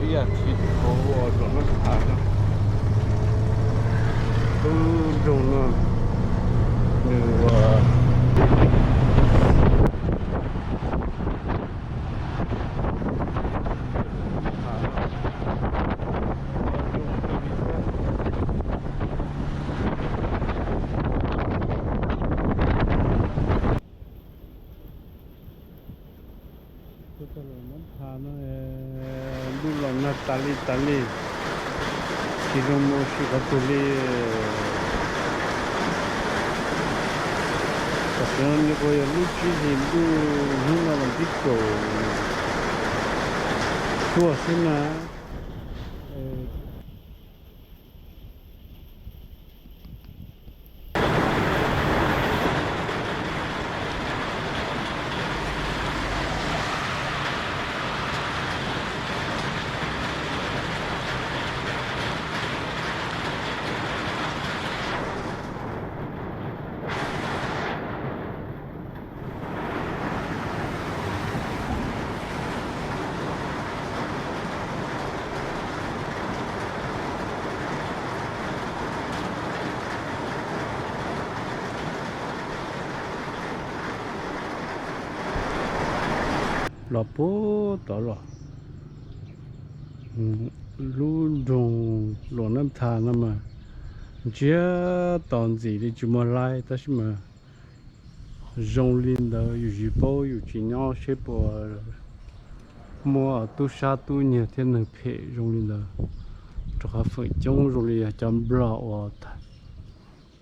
Ib yam tsis hauv uas Luam Nab Thas no, lub nroog no nws ua Tuaj txog Luam Nab Thas no, ntuj los nag tas li tas li, tsis zoo mus sim qhov twg li. Tam sim no nyuam qhuav yog lub tsib hlis ntuj, hnub no vas thib kaum cuaj xwb na. Los puag tod los, lub nroog Luam Nab Thas no mas ntsiag to ntxim li tsis muaj laib, tab sis mas zoo li ntawd yus tsis paub, yus tsis nyob seb puas muaj tub sab tub nyiag thiab neeg phem zoo li ntawd. Rau qhov feem coob zoo li yog cov Nplog uas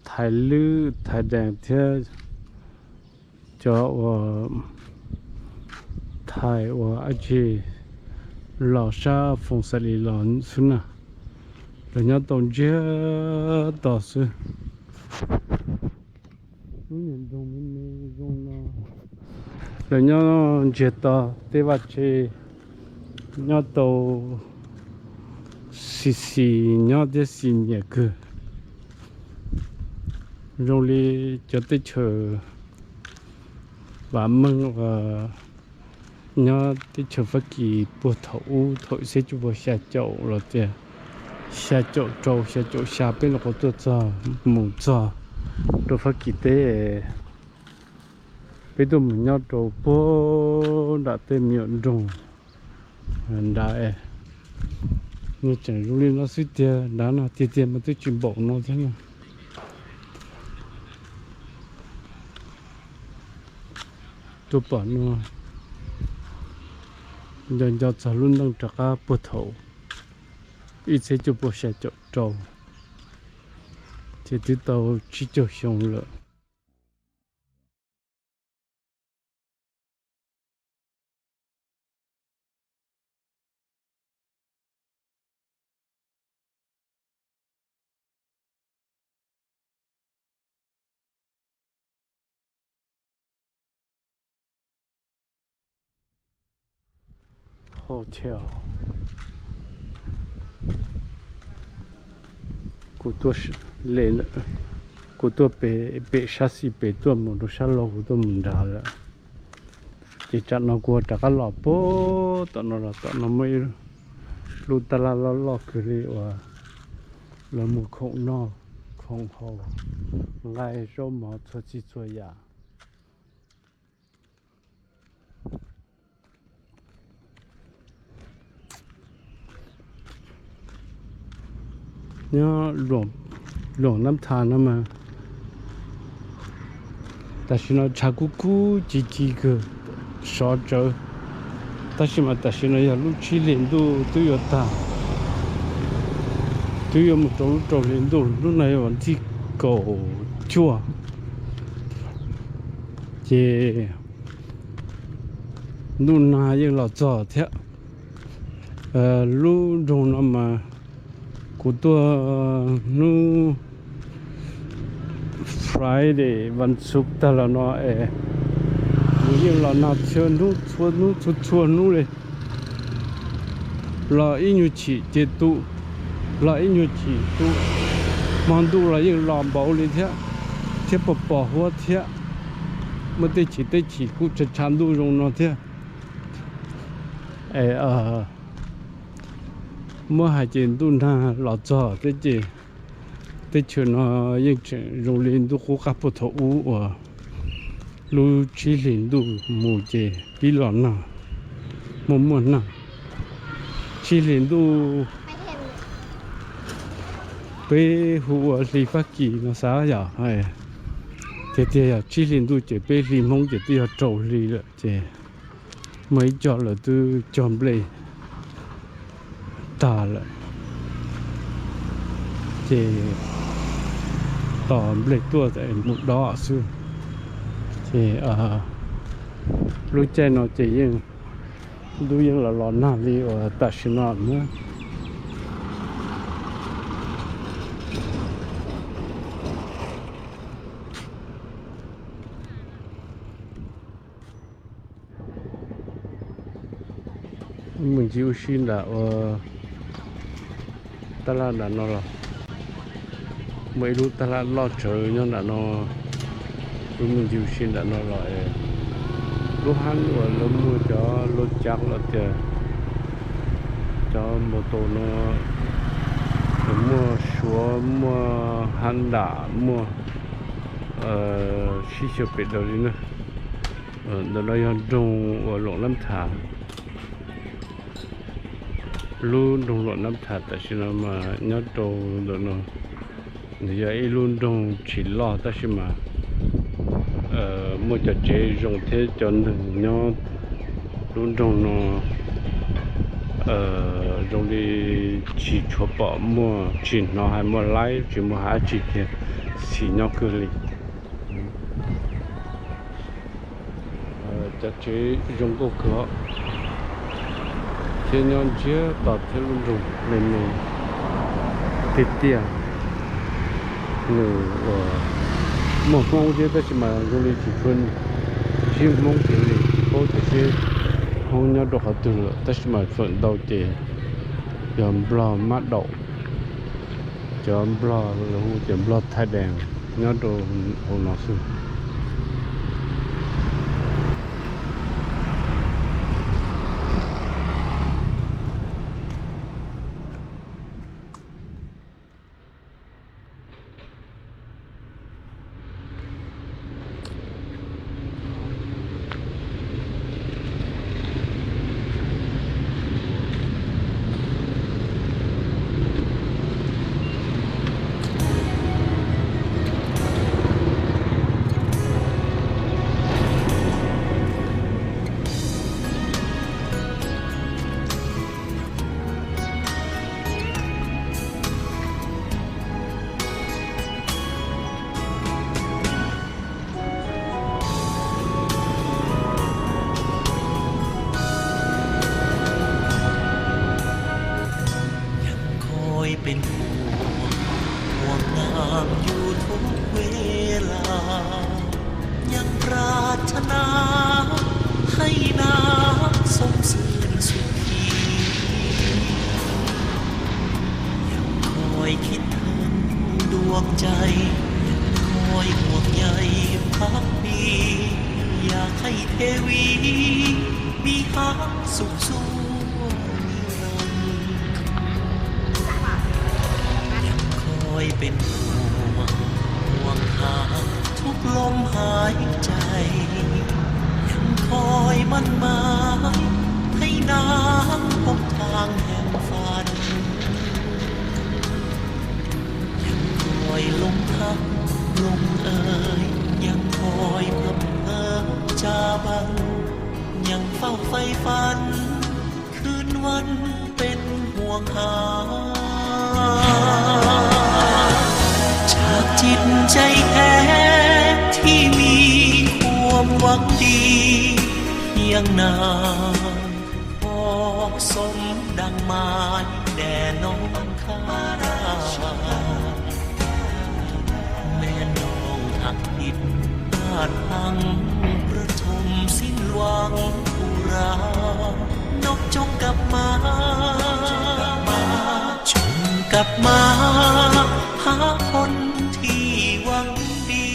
thaiv lwb thaiv dees thiab cov uas thaiv uas ab tsi los sab Foom Xas Lis los xwb na. Lawv nyob tau ntsiag to xwb. Lub niag nroog me me zoo no, lawv nyob ntsiag to, tej vaj tse nyob tau xis xis nyob thiab xis nyiam kawg. Zoo li cov teb chaws vam meej uas nyob teb chaws Fab Kis puag thaum ub, thaum ib txhiab cuaj puas xya caum los tias xya caum rau xya caum xya peb nyuam qhuav tuaj txog, mus txog rau Fab Kis teb, peb tuaj mus nyob rau puag nram tej me nyuam nroog nrad, nws tseem zoo li no xwb tiag. Nrad no tiag tiag mas twb tsis npaum no thiab na. Tuaj pom no, nco nco txog lub neej rov qab puag thaum ib txhiab cuaj puas xya caum rau, ces twb tau tsib caug xyoo lawm. Hotel. Kuv tuaj, kuv tuaj pem, pem sab xis pem tuaj mus rau sab laug, kuv tuaj mus nrad lawm. Ces tsam no kuv rov qab los puag tom no los tom no muaj ib lub tab laj loj loj kawg li uas lawv muag khoom noj khoom haus, nqaij zaub mov txhua txhij txhua yam. Nyob Luam Nab Thas no mas tam sim no tshav kub kub ci ci kawg, sov tsawv. Tab sis mas tam sim no yog lub tsib hlis ntuj twb yuav tag, twb yuav mus rau lub rau hli ntuj, hnub no yog vas thib kaum cuaj, ces ntuj nag yeej los txog thiab. Lub nroog no mas kuv tuaj hnub Friday, vas xuv tag los no es nws yeej los nag txhua hnub, txhua hnub, txhua txhua hnub li. Los ib nyuag chim ces tu, los ib nyuag chim tu. Hmo ntuj los yeej los npaum li thiab, thiab pos pos huab thiab. Muaj tej chim tej chim kuj tshav tshav ntuj zoo no thiab. Es Muab hais ces ntuj nag los txog thiab ces teb chaws no yeej tseem zoo li ntuj qub qab puag thaum ub uas lub tsib hlis ntuj mus ces pib los nag, muaj muaj nag. Tsib hlis ntuj peb hu ua hli Fab Kis no xav yom, tiag tiag yog tsib hlis ntuj ces peb hli Hmoob ces twb yog rau hli lawm ces muaj ib co lawv twb cog nplej tag lawm ces tos nplej tuaj mus dob xwb. Ces lub caij no ces yeej ntuj yeej los los nag li uas tam sim no na. Mus ncig ua si nram ua tab laj nram no los, muaj ib lub tab laj loj tsawv nyob nram no. Wb mus ncig ua si nram no los, lub hab uas lawv muaj cov lub cav los tias cov mos tos no, muaj Suav, muaj Hab Ntam, muaj sib xyaw pem daws li na. Ntawm no yog nroog uas Luam Nab Tham. Lub nroog Luam Nab Tham tam sim no mas nyob rau ntawm no, nws yog ib lub nroog tsis loj tab sis mas muaj cov tsev zoo thiab cov neeg nyob lub nroog no zoo li tsis tshua pom muaj, tsis hnov hais muaj laib, tsis muaj hais dab tsi kiag xis nyob kawg li. Cov tsev zoo nkauj kawg thiab nyob ntsiag to thiab lub nroog me me tiag tiag. Nws uas muaj Hmoob thiab tab sis mas zoo li tsis tshua ntsib Hmoob kiag li, tsis paub tias seb Hmoob nyob rau qhov twg lawm tab sis mas feem ntau ces yog Nplog mab daum, cov Nplog lawv hu tias Nplog Thai Dance nyob rau hauv no xwb.ยังคอยเป็นห่วง ห่วงนางอยู่ทุกเวลา ยังปรารถนาให้นางสมชื่นสุขี ยังคอยคิดถึงดวงใจ ยังคอยห่วงใยพักดี อยากให้เทวี มีหางสุขสวยนิรันดร์ ยังคอยเป็นห่วง ห่วงหาทุกลมหายใจ ยังคอยมั่นหมาย ให้นางพบทางแห่งฝัน ยังคอยลมพัดลมเอ่ย ยังคอยพร่ำเพ้อจาบัน ยังเฝ้าใฝ่ฝัน คืนวันเป็นห่วงหา จากจิตใจแท้ที่มีความหวังดี เคียงนาง ขอสมดังหมายแด่น้องข้า แม่น้องหักผิดพลาดพลั้ง ประถมสิ้นหวังอุรา น้องจงกลับมา จงกลับมา หาคนที่หวังดี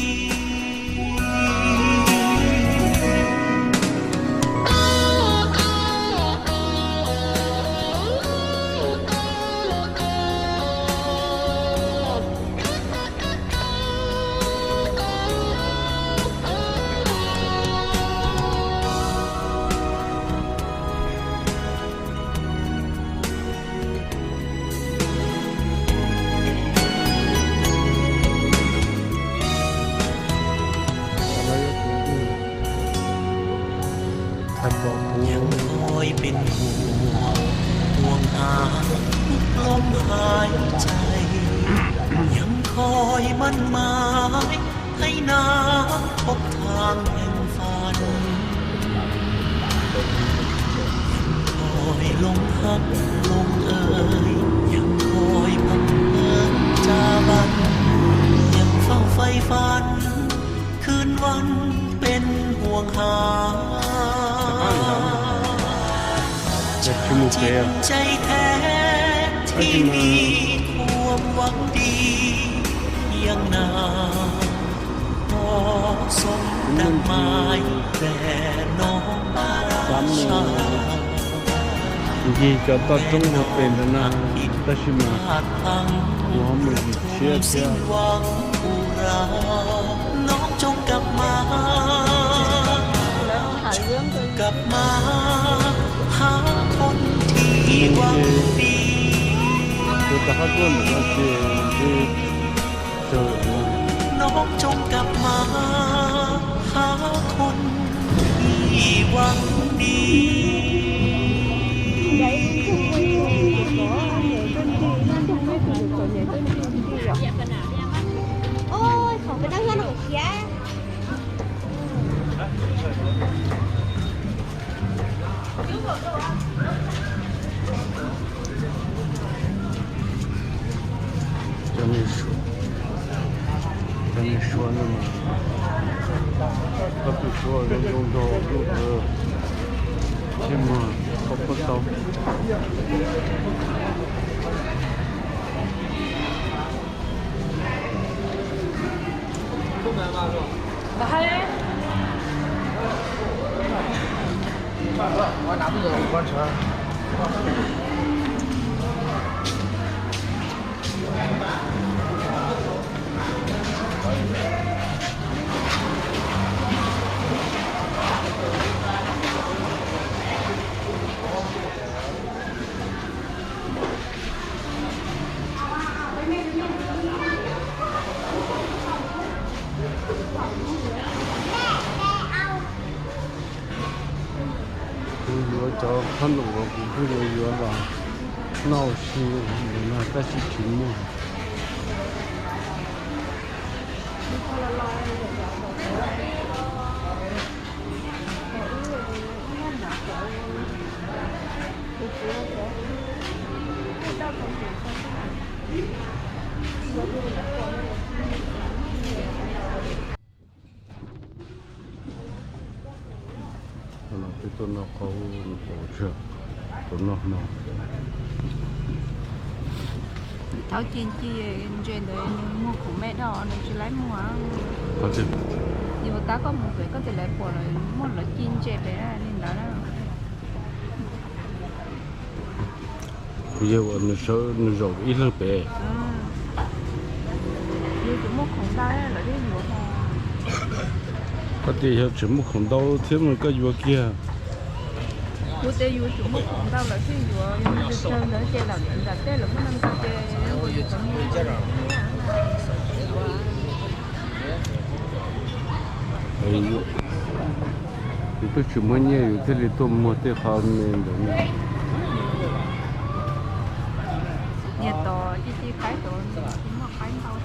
ใจยังคอยมั่นหมายให้น้ำพบทางแห่งฝัน ยังคอยลมพัดลมเอ่ย ยังคอยพัดเอ่ยจาบัน ยังเฝ้าใฝ่ฝัน คืนวันเป็นห่วงหา จริงใจแท้ที่มีความหวังดี ยังหนาขอส่งดอกไม้แด่น้องชาย Ncig cov toj roob ua pem ntawd na, tab sis mas kuv ho mus yim tshiab thiab. น้องจงกลับมา กลับมาหาคนที่หวังดี Tus tau qab tuaj ntawm no ces ntshe tsawg lawm. น้องจงกลับมาหาคนที่หวังดี Ôi, khẩu cái đó nó nổi kia. Cov nej suav, cov nej suav no mas, koj twb suav zoo zoo nraug lub ntawd thiab mas koj puas tau. Kuv yuav cov phab num uas kuv pheej yuav yuav los noj ua si ntawm no tab sis tsis muaj. Peb tuaj noj qaub, tuaj noj hmo. Thaum ci ci ntses ntawd nws muag khoom me dhau nws tsis laib muag. Yus tab koj mus pem koj tsis laib pom lawv muag lawv ci ntses pem li ntawd na. Kuv yawg uas nws sawv nws zaum ib leeg pem. Yus tsis muaj khoom ntau lawv thiaj yuav. Koj tias yog tsis muaj khoom ntau thiab mas koj yuav kiag. Kuv tias yus tsis muaj khoom ntau lawv thiaj yuav, yog tsawg ntawd ces lam nram tej lawv muaj neeg ntau ces. Yus twb tsis muaj nyiaj yus thiaj li tuaj muag tej qho me ntawd na. Niag tod ci ci qaib tod tsis muaj qaib ntau.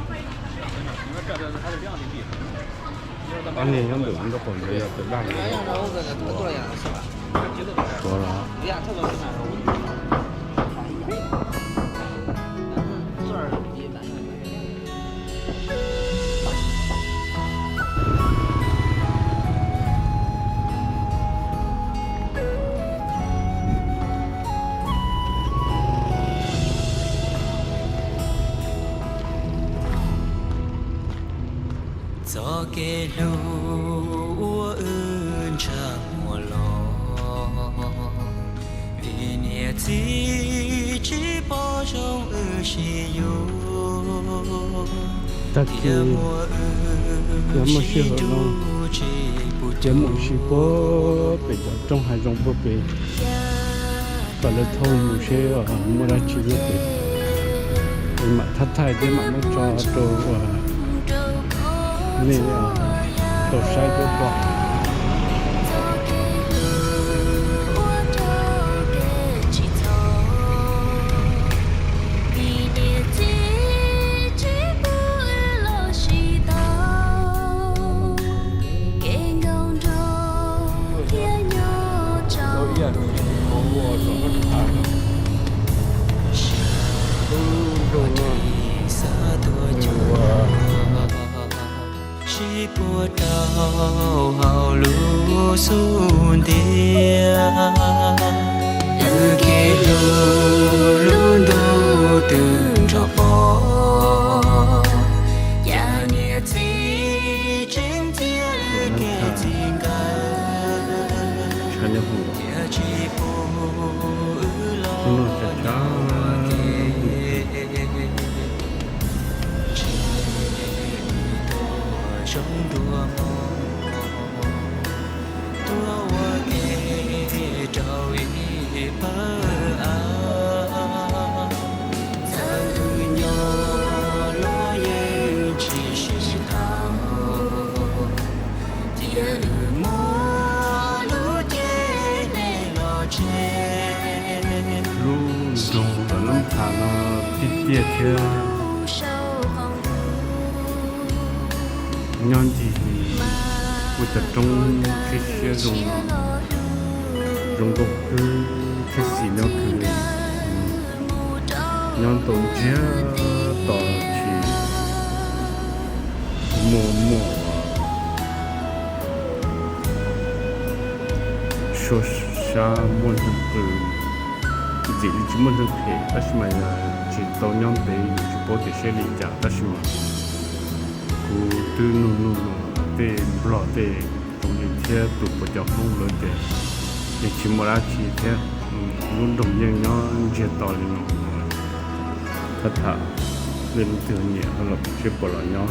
Ob niag nyob ntawm nraub qaum ntawd yog tus daj los? Suav los? Txoj kev hlub uas wb ntshav muaj los, vim niam txiv tsis pom zoo wb sib yuav. Tag kis yog muaj sij hawm no, ces mus ua si puag pem cov roob hav zoov puag pem, kom lawv thauj mus seb muaj dab tsi nyob pem, es mam thab thaij thiab mam muab tso rau uas nej tau saib thiab pom. Ua rau hauv lub xub ntiag, wb kev hlub lub ntuj twb nrog pom, cas niam txiv tseem txiav kev txij nkawm, cas tsis pub wb los ua ke. Tshee wb tuaj zoo dua mog, tuaj ua ke rau ib pawg av. Txawm wb nyob los yeej tsis sib tau, cia wb muab lub cev dej los tseg. Lub nroog Ntawm Lub Npha no tiaj tiaj thiab nyob ncig ua cov roob siab siab zoo no, zoo nkauj kawg thiab xis nyob kawg. Nyob ntawm ntsiag to tsis muaj muaj suab sab, muaj ntseeg qw, ntxim li tsis muaj ntseeg phem, tab sis mas yog tsis tau nyob ntev yus tsis paub tias saib li cas, tab sis mas kuv twb nug nug tej Nplog tej tsoom niam thiab tus puas cov Hmoob lawv tias yeej tsis muaj dab tsi thiab, lub nroog yeej nyob ntsiag to li no. Thab tham leej twg nyiam los seb puas los nyob.